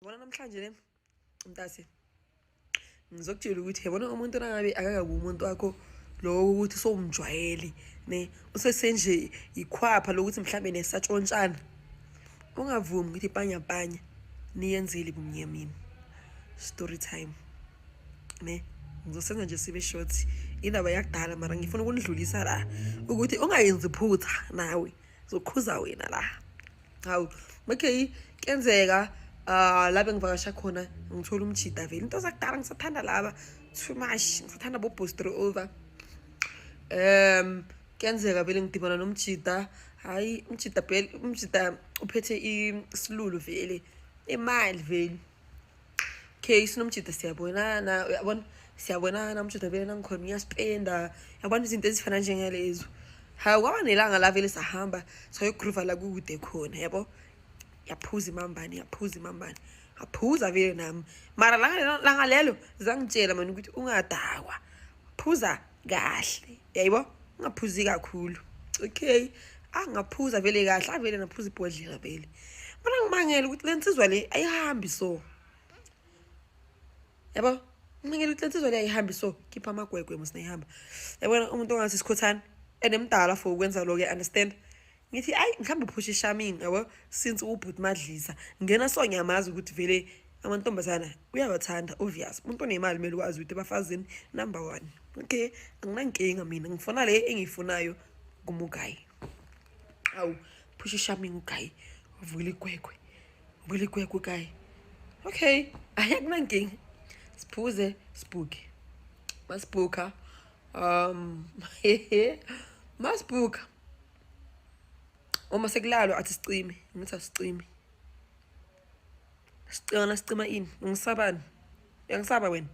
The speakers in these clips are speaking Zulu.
Yabona namhlanje ne mntase ngizokutshela ukuthi yabona umuntu nangabe akakabi umuntu wakho lowo ukuthi sowumjwayele ne usesenje ikhwapha lokuthi mhlambe nesatshontshana ungavumi ukuthi ipanyapanya niyenzele bumnyamini. Story time ne ngizosenza nje sibe short indaba yakudala, mara ngifuna ukunidlulisa la ukuthi ungayenzi phutha nawe, zokhuza wena la. Hawu, okay, kuyenzeka la bengivakasha khona ngithola umjida vele into zakudala, ngisathanda laba too much, ngisathanda bo-booster over. Kuyenzeka vele ngidibana nomjida, hayi umjida vele, umjida uphethe isilulu vele, imali vele. Okay, sinomjida siyabonana, uyabona, siyabonana umjida vele nangikhona uyaspenda, yabona izinto ezifana njengalezo. Hawu, kwaba nelanga la vele sahamba sayogruva la kukude khona, yabo, yaphuza imambane, yaphuza imambane, ngaphuza vele nami, mara langa lelo zangitshela mani ukuthi ungadakwa, phuza kahle, yayibo, ungaphuzi kakhulu. Okay, angaphuza vele kahle, avele naphuza ibhodlela vele, mana ngimangele ukuthi le nsizwa le ayihambi so, yabo, ngimangele ukuthi le nsizwa le ayihambi so, khipha amagwegwe musinayihamba, yabona umuntu ongathi sikhothana enemdala for ukwenza lokho, understand. Ngithi ayi mhlawumbe uphusha ishaming, yabo, since ubhuti madlisa ngena so ngiyamazi ukuthi vele amantombazana uyawathanda, obvious umuntu onemali kumele ukwazi ukuthi ebafazini number 1. Okay, anginankinga mina, ngifuna le engiyifunayo kumugayi. Awu, phusha ishaming ugayi, uvula igwegwe, uvula igwegwe ugayi. Okay, ayi akunankinga, siphuze sibhuke, masibhuka masibhuka uma sekulalwa athi sicime, ngithi asicime, sicima sicima ini, ungisabani, uyangisaba wena,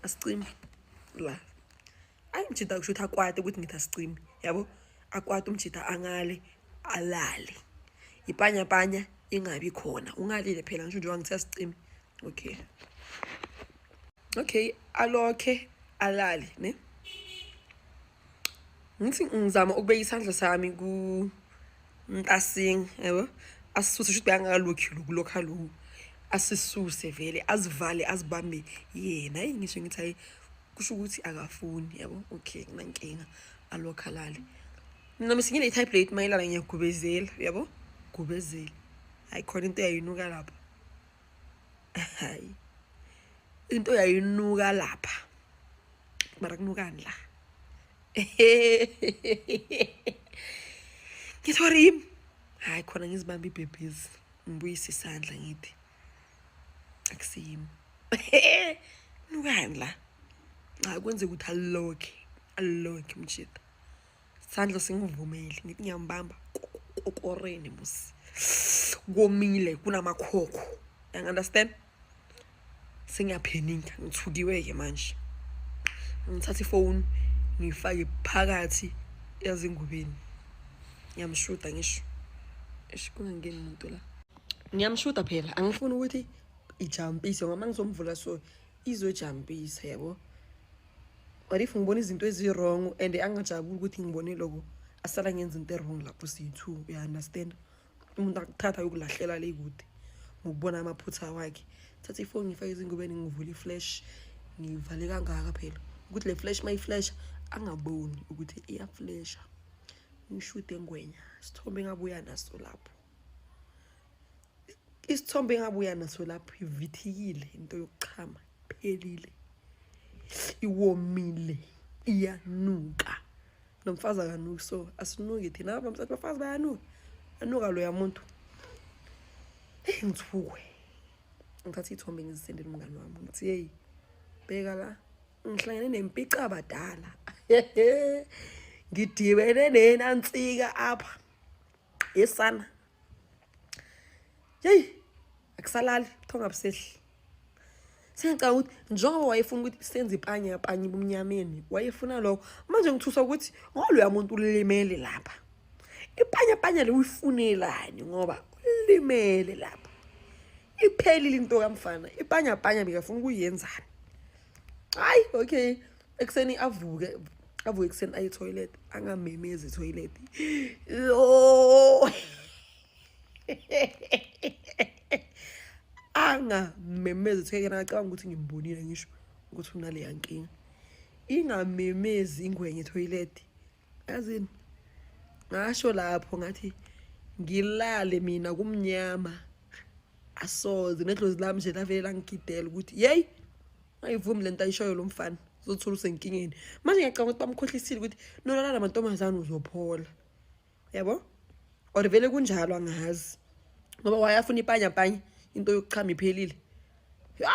asicime la. Ayi umjida kusho ukuthi akwate ukuthi ngithi asicime, yabo, akwate umjida angale alale, ipanyapanya ingabi khona, ungalile phela ngisho njengoba ngithi asicime. Okay, okay, alokhe alale ne. Ngithi ngizama ukubeka isandla sami ku Ntasing, yabo, asisuse, shuthi beyangakalokhi lokulokha lokhu, asisuse vele, azivale, azibambe yena. Hayi ngisho ngithi hayi kusho ukuthi akafuni, yabo. Okay, nginankinga, alokha alale. Mina mesingile type late mayelana ngiyagubezela, yabo, gubezela. Hayi khona into yayinuka lapha, hayi into yayinuka lapha, mara kunukani la? Ngithi ori yimi, hayi khona ngizibambe ibhebhezi, ngibuyise isandla ngithi akusiyimi, nukani la? Cha, kwenzeka ukuthi alokhe alokhe umjida, sandla singivumele, ngithi ngiyambamba kokoreni musi, komile kunamakhokho, you understand. Sengiyapheninga, ngithukiwe-ke manje, ngithatha ifoni ngiyifake phakathi yazingubeni, ngiyamshuda ngisho, eish kungangeni umuntu la, ngiyamshuda phela, angifuni ukuthi ijampise ngoba ngizomvula so izojampisa, yabo. What if ngibona izinto ezi-wrong and angajabuli ukuthi ngibone lokho, asala ngenza into e-wrong lapho siyi-two, uya-understand. Umuntu akuthatha ayokulahlela le kude ngokubona amaphutha wakhe. Thatha ifoni ngifake ezingubeni, ngivule i-flash, ngivale kangaka phela ukuthi le flash mayiflasha angaboni ukuthi iyaflasha, ngishude ngwenya isithombe engabuya naso lapho, isithombe engabuya naso lapho ivithikile into yokuchama, phelile, iwomile, iyanuka. Nomfazi akanuki, so asinuki thina abamsathi bafazi bayanuka, anuka loya muntu. Hey, ngithukwe, ngithatha iy'thombe ngizisendele umngani wami, ngithi yeyi bheka la, ngihlangene nempica abadala, ngidibene nenansika apha yesana, yeyi akusalali buthonga busehli. Sengicabanga ukuthi njengoba wayefuna ukuthi senze ipanya panya ebumnyameni, wayefuna lokho, manje ngithusa ukuthi ngoloya muntu ulimele lapha, ipanya panya le uyifunelani, ngoba ulimele lapha, iphelile into kamfana, ipanya panya bekafuna ukuyenzani. Hayi okay, ekuseni avuke, avuke ekuseni aye toilet, angamemezi toilet, yo. Angamemezi, kuthiwa yena acabanga ukuthi ngimbonile, ngisho ukuthi unaleya nkinga. Ingamemezi ingwenye ethoyilethi, yazini. Ngasho lapho ngathi ngilale mina kumnyama, asoze nedlozi lami nje lavele langigidela ukuthi yeyi, ayivumi lento ayishoyo lo mfana, uzothola usenkingeni. Manje ngiyacabanga ukuthi bamkhohlisile ukuthi nolala namantombazane uzophola, yabo, or vele kunjalo, angazi, ngoba wayafuna ipanyapanya into yokuchama iphelile. Ya.